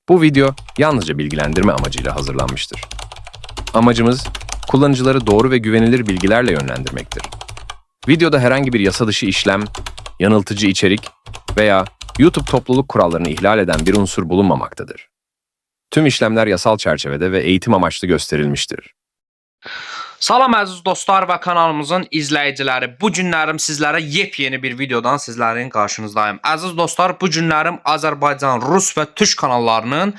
Bu video yalnızca bilgilendirme amacıyla hazırlanmıştır. Amacımız kullanıcıları doğru ve güvenilir bilgilerle yönlendirmektir. Videoda herhangi bir yasa dışı işlem, yanıltıcı içerik veya YouTube topluluk kurallarını ihlal eden bir unsur bulunmamaktadır. Tüm işlemler yasal çerçevede ve eğitim amaçlı gösterilmiştir. Salam əziz dostlar və kanalımızın izləyiciləri. Bu günlərim sizlərə yepyeni bir videodan sizlərin qarşınızdayım. Əziz dostlar, bu günlərim Azərbaycan, Rus və Türk kanallarının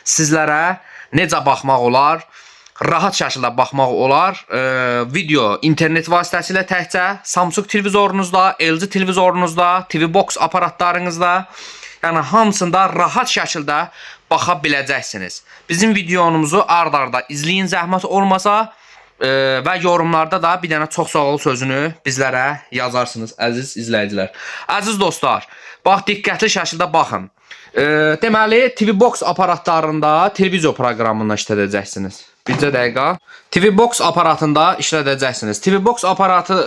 sizlərə necə baxmaq olar, rahat şəkildə baxmaq olar. Video internet vasitəsilə təkcə Samsung televizorunuzda, LG televizorunuzda, TV box aparatlarınızda, yəni hamısında rahat şəkildə baxa biləcəksiniz. Bizim videomuzu ard-arda izləyin, zəhmət olmasa. Və yorumlarda da bir dənə çox sağ ol sözünü bizlərə yazarsınız əziz izləyicilər. Əziz dostlar, bax diqqətli şəkildə baxın. Deməli TV Box aparatlarında televiziya proqramını işlədəcəksiniz. Bircə dəqiqə. TV Box aparatında işlədəcəksiniz. TV Box aparatı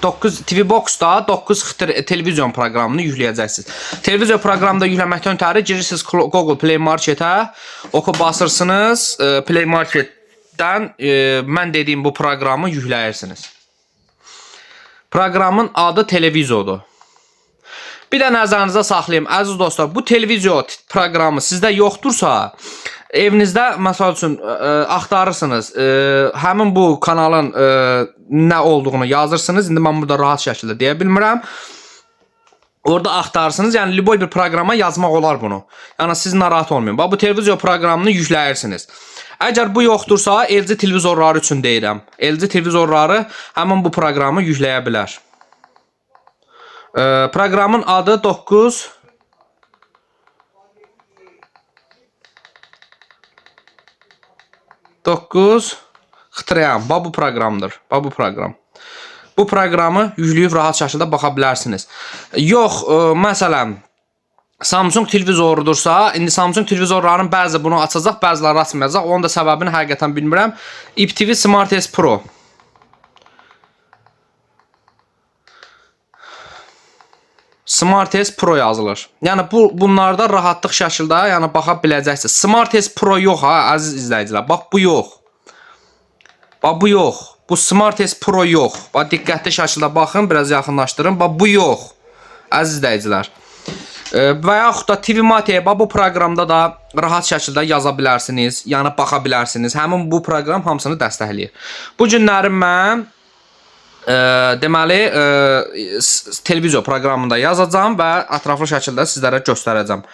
9 TV Box-da 9 televizyon proqramını yükləyəcəksiniz. Televiziya proqramında yükləməkdən ötəri girirsiniz Google Play Market-ə, oku basırsınız, Play Market-dən mən dediyim bu proqramı yükləyirsiniz. Proqramın adı televizodur. Bir də nəzərinizdə saxlayım, əziz dostlar, bu televiziya proqramı sizdə yoxdursa, evinizdə məsəl üçün axtarırsınız, həmin bu kanalın nə olduğunu yazırsınız. İndi mən burada rahat şəkildə deyə bilmirəm. Orada axtarırsınız, yəni lüboy bir proqrama yazmaq olar bunu. Yəni siz narahat olmayın. Bax bu televiziya proqramını yükləyirsiniz. Əgər bu yoxdursa, LG televizorları üçün deyirəm. LG televizorları həmin bu proqramı yükləyə bilər. Proqramın adı 9 9 Xtrayam. Bax bu proqramdır. Bax bu proqram. Bu proqramı yükləyib rahat şəkildə baxa bilərsiniz. Yox, məsələn Samsung televizorudursa, indi Samsung televizorlarının bəzi bunu açacaq, bəziləri açmayacaq. Onun da səbəbini həqiqətən bilmirəm. IPTV Smart S Pro. Smart S Pro yazılır. Yəni bunlarda rahatlıq şəkildə, yəni baxa biləcəksiniz. Smart S Pro yox ha, əziz izləyicilər. Bax bu yox. Bax bu yox. Bu Smart S Pro yox. Bax diqqətli şəkildə baxın, biraz yaxınlaşdırın. Bax bu yox. Əziz izləyicilər. Və yaxud da TV Mate, bax bu proqramda da rahat şəkildə yaza bilərsiniz, yəni baxa bilərsiniz. Həmin bu proqram hamısını dəstəkləyir. Bu günləri mən deməli televiziya proqramında yazacağam və ətraflı şəkildə sizlərə göstərəcəm.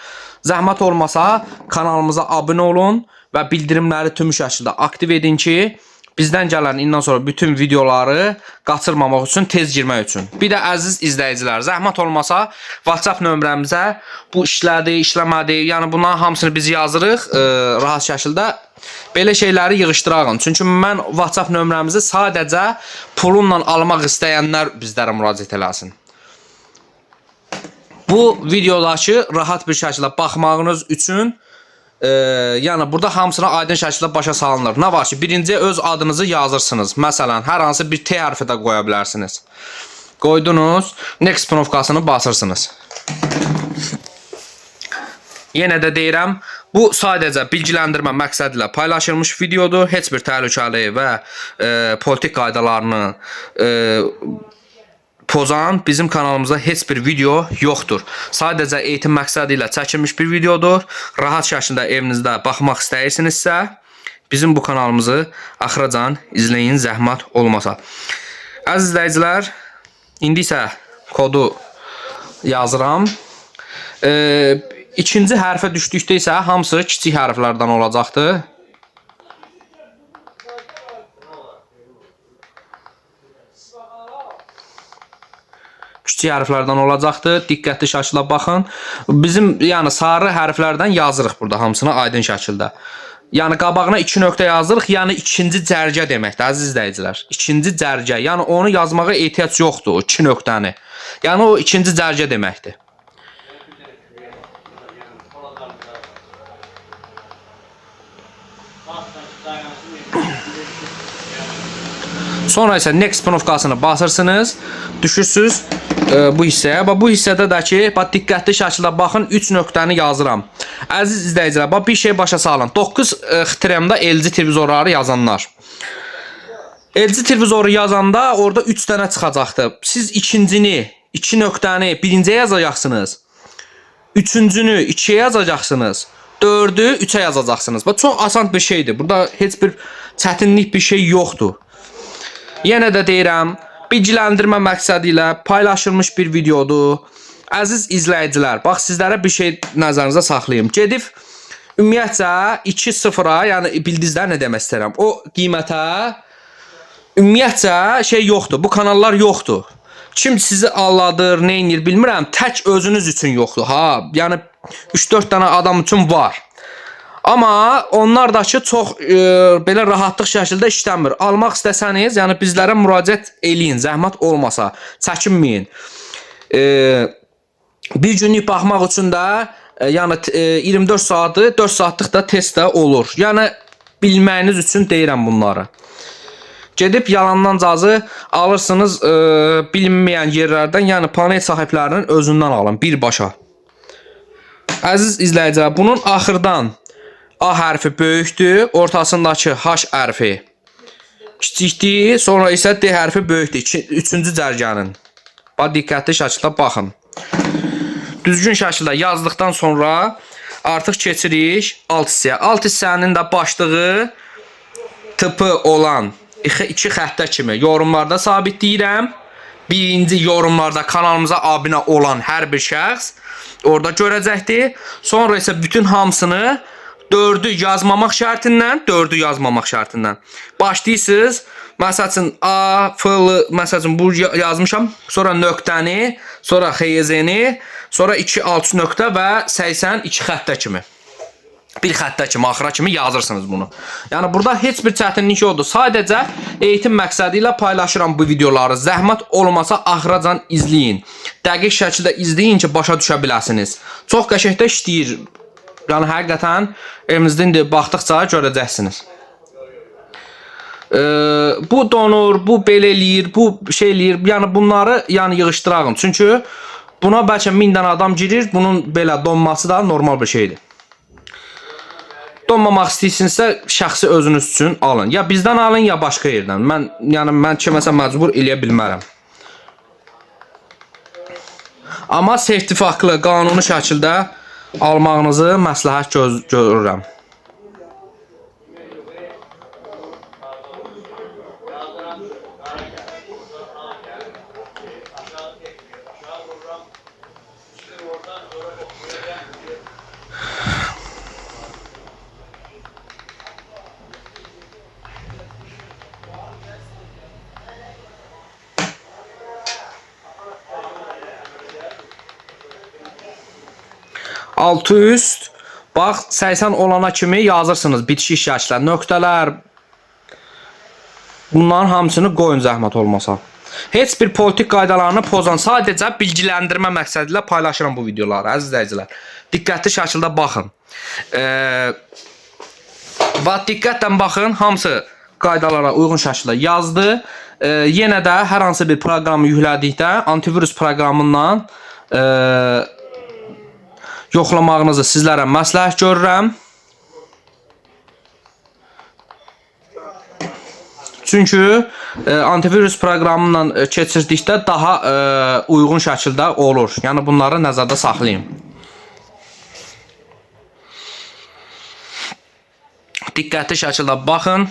Zəhmət olmasa kanalımıza abunə olun və bildirimləri tüm şəkildə aktiv edin ki, bizdən gələn indən sonra bütün videoları qaçırmamaq üçün, tez girmək üçün. Bir də əziz izləyicilər, zəhmət olmasa WhatsApp nömrəmizə bu işlədi, işləmədi, yəni bunların hamısını biz yazırıq rahat şəkildə. Belə şeyləri yığışdırağın. Çünki mən WhatsApp nömrəmizi sadəcə pulunla almaq istəyənlər bizlərə müraciət eləsin. Bu videodakı rahat bir şəkildə baxmağınız üçün yəni burada hamısına aydın şəkildə başa salınır. Nə var ki, birinci öz adınızı yazırsınız. Məsələn, hər hansı bir T hərfi də qoya bilərsiniz. Qoydunuz, next knopkasını basırsınız. Yenə də deyirəm, bu sadəcə bilgiləndirmə məqsədi ilə paylaşılmış videodur. Heç bir təhlükəli və politik qaydalarını pozan bizim kanalımızda heç bir video yoxdur. Sadəcə eğitim məqsədi ilə çəkilmiş bir videodur. Rahat şəkildə evinizdə baxmaq istəyirsinizsə, bizim bu kanalımızı axıracan izləyin, zəhmət olmasa. Əziz izləyicilər, indi isə kodu yazıram. İkinci hərfə düşdükdə isə hamısı kiçik hərflərdən olacaqdır. Kiçik hərflərdən olacaqdır. Diqqətli şəkildə baxın. Bizim yəni sarı hərflərdən yazırıq burada hamısını aydın şəkildə. Yəni qabağına iki nöqtə yazırıq, yəni ikinci cərgə deməkdir əziz izləyicilər. İkinci cərgə, yəni onu yazmağa ehtiyac yoxdur, o iki nöqtəni. Yəni o ikinci cərgə deməkdir. Sonra isə next knopkasını basırsınız, düşürsüz. bu hissəyə. Bax bu hissədə də ki, bax diqqətli şəkildə baxın, 3 nöqtəni yazıram. Əziz izləyicilər, bax bir şey başa salın. 9 XTRM-də LG televizorları yazanlar. LG televizoru yazanda orada 3 dənə çıxacaqdır. Siz ikincini, 2 nöqtəni birinciyə yazacaqsınız. Üçüncünü 2-yə yazacaqsınız. 4-ü 3-ə yazacaqsınız. Bax çox asan bir şeydir. Burada heç bir çətinlik bir şey yoxdur. Yenə də deyirəm, bilgiləndirmə məqsədi ilə paylaşılmış bir videodur. Əziz izləyicilər, bax sizlərə bir şey nəzərinizə saxlayım. Gedib ümumiyyətcə 2-0-a, yəni bildiniz də nə demək istəyirəm. O qiymətə ümumiyyətcə şey yoxdur. Bu kanallar yoxdur. Kim sizi aldadır, nə edir bilmirəm. Tək özünüz üçün yoxdur. Ha, yəni 3-4 dənə adam üçün var. Amma onlar da ki çox belə rahatlıq şəkildə işləmir. Almaq istəsəniz, yəni bizlərə müraciət eləyin, zəhmət olmasa, çəkinməyin. Bir günlük baxmaq üçün də yəni 24 saatı, 4 saatlıq da test də olur. Yəni bilməyiniz üçün deyirəm bunları. Gedib yalandan cazı alırsınız bilinməyən yerlərdən, yəni panel sahiblərinin özündən alın birbaşa. Əziz izləyicilər, bunun axırdan A hərfi böyükdür, ortasındakı H hərfi kiçikdir, sonra isə D hərfi böyükdür, üçüncü cərgənin. Bax diqqətli şəkildə baxın. Düzgün şəkildə yazdıqdan sonra artıq keçirik alt hissəyə. Alt hissənin də başlığı tipi olan iki xəttə kimi yorumlarda sabitləyirəm. Birinci yorumlarda kanalımıza abunə olan hər bir şəxs orada görəcəkdir. Sonra isə bütün hamısını 4-ü yazmamaq şərtindən, 4-ü yazmamaq şərtindən başlayırsınız. Məsəl üçün A, F, L, məsəl üçün bu yazmışam. Sonra nöqtəni, sonra XZ-ni, sonra 2 alt nöqtə və 82 xəttə kimi. Bir xəttə kimi, axıra kimi yazırsınız bunu. Yəni burada heç bir çətinlik yoxdur. Sadəcə eğitim məqsədi ilə paylaşıram bu videoları. Zəhmət olmasa axıracan izləyin. Dəqiq şəkildə izləyin ki, başa düşə biləsiniz. Çox qəşəng də işləyir. Yəni həqiqətən elimizdə indi baxdıqca görəcəksiniz. Bu donur, bu belə eləyir, bu şey eləyir. Yəni bunları yəni yığışdırağın. Çünki buna bəlkə 1000 dənə adam girir. Bunun belə donması da normal bir şeydir. Donmamaq istəyirsinizsə şəxsi özünüz üçün alın. Ya bizdən alın, ya başqa yerdən. Mən kiməsə məcbur eləyə bilmərəm. Amma sertifikatlı, qanuni şəkildə almağınızı məsləhət görürəm. Altı üst bax 80 olana kimi yazırsınız bitişik şəkildə nöqtələr, bunların hamısını qoyun zəhmət olmasa. Heç bir politik qaydalarını pozan, sadəcə bilgiləndirmə məqsədi ilə paylaşıram bu videoları əziz izləyicilər. Diqqətli şəkildə baxın. Və diqqətlə baxın, hamısı qaydalara uyğun şəkildə yazdı. Yenə də hər hansı bir proqramı yüklədikdə antivirus proqramından yoxlamağınızı sizlərə məsləhət görürəm. Çünki antivirus proqramından keçirdikdə daha uyğun şəkildə olur. Yəni bunları nəzərdə saxlayın. Diqqətli şəkildə baxın.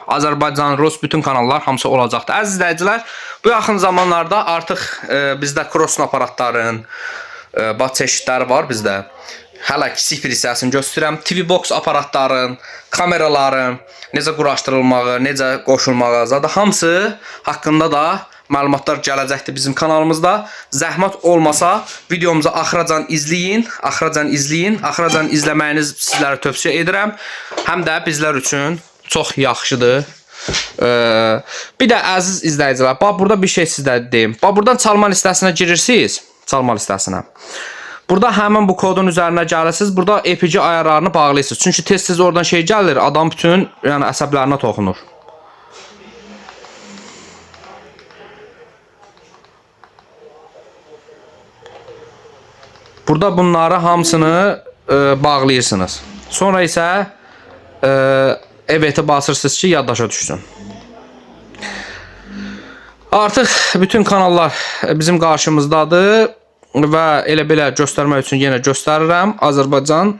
Azərbaycan, Rus bütün kanallar hamısı olacaqdır. Əziz izləyicilər, bu yaxın zamanlarda artıq bizdə Cross'un aparatların bax çeşidləri var bizdə. Hələ kiçik bir hissəsini göstərirəm. TV box aparatların, kameraların necə quraşdırılmağı, necə qoşulmağı, zaten hamısı haqqında da məlumatlar gələcəkdir bizim kanalımızda. Zəhmət olmasa videomuzu axıracan izləyin, axıracan izləyin, axıracan izləməyiniz sizlərə tövsiyə edirəm. Həm də bizlər üçün çox yaxşıdır. Bir də əziz izləyicilər, bax burada bir şey sizə deyim. Bax buradan çalma listəsinə girirsiniz, çalma listəsinə. Burada həmin bu kodun üzərinə gəlirsiniz. Burada EPG ayarlarını bağlayırsınız. Çünki tez-tez oradan şey gəlir, adam bütün yəni əsəblərinə toxunur. Burada bunları hamısını bağlayırsınız. Sonra isə evet'i basırsınız ki, yaddaşa düşsün. Artıq bütün kanallar bizim qarşımızdadır və elə belə göstərmək üçün yenə göstərirəm. Azərbaycan